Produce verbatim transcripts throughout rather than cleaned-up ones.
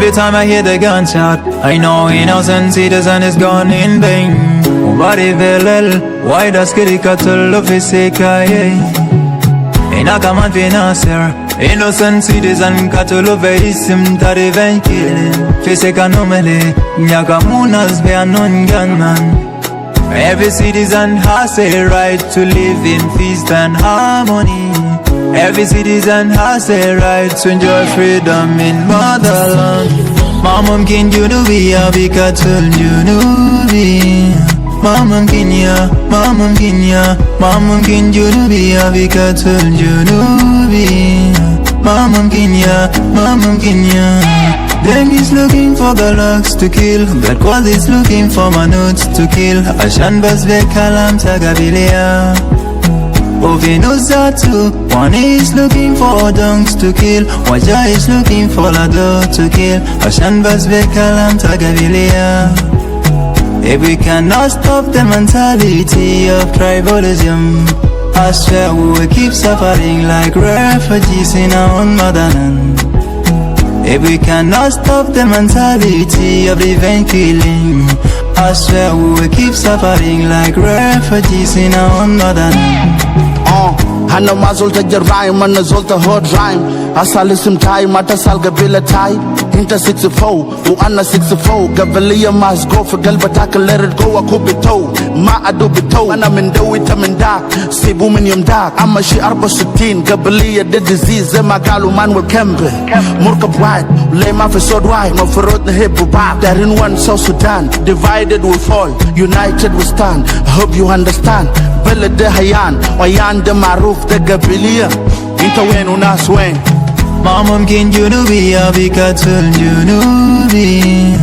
Every time I hear the gunshot, I know innocent citizen is gone in vain. Ubari velel, why does kiri katulu fisika, yeah? Ina kaman fi Nasir, innocent citizen katulu ve isim ta revenge killing. Fisika numele, nyakamunas be anon gunman. Every citizen has a right to live in peace and harmony. Every citizen has a right to enjoy freedom in motherland. Ma mumkin Junubi ya bi katul Junubi. Ma mumkin ya, ma mumkin ya, ma mumkin Junubi ya bi katul Junubi. Ma mumkin ya, ma mumkin ya. Deng is looking for Galax to kill. That God is looking for Manut to kill. Ashan bas be kalam ta gabilia. Ovinus Zatu, Wani is looking for Odongs to kill. Waja is looking for Lado to kill. Ashan bas be kalam ta gabilia. If we cannot stop the mentality of tribalism, I swear we will keep suffering like refugees in our own motherland. If we cannot stop the mentality of revenge killing, I swear we will keep suffering like refugees in our own motherland. Uh, أنا ما زلت أجر رايم، أنا زلت هود رايم. أسأل اسم تاي، ما تسأل قبيلة تاي. أنت sixty-four وأنا sixty-four. قبلية ما أسقو في قلب تاكل، let it go، أكو بتو. ما أدو بتو، أنا من دوي، أنت من داك. سيبو من يوم داك، أما شي أربعة وستين. قبلية دي disease، زي ما قالوا مانويل كامبي. مركب وايد، وليه ما في صوت وايد؟ مفروض نحب بعض. دارين one South Sudan، divided we fall, united we stand. I hope you understand. بلد ده هيان، ويان ده معروف، ده قبلية. أنت وين وناس وين؟ Ma mumkin Junubi ya bi katul Junubi.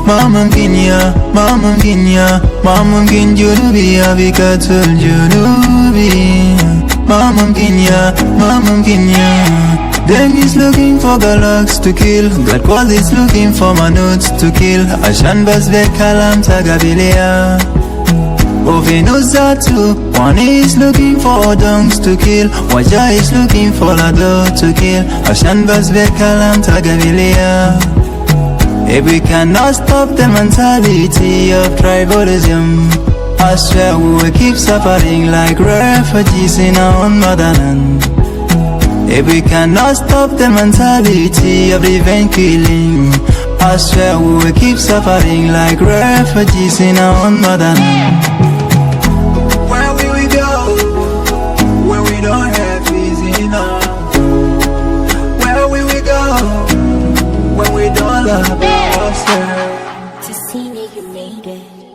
Ma mumkin ya, ma mumkin ya, ma mumkin Junubi ya bi katul Junubi. Ma mumkin ya, ma mumkin ya. Deng is looking for Galax to kill. That God is looking for Manut to kill. Ashan bas be kalam ta gabilia. Ovinus Zatu, Wani is looking for Odongs to kill. Waja is looking for Lado to kill. Ashan bas be kalam ta gabilia. If we cannot stop the mentality of tribalism, I swear we will keep suffering like refugees in our own motherland. If we cannot stop the mentality of revenge killing, I swear we will keep suffering like refugees in our own motherland. Where will we go when we don't have peace enough? Where will we go when we don't love ourselves? To see nigga made it.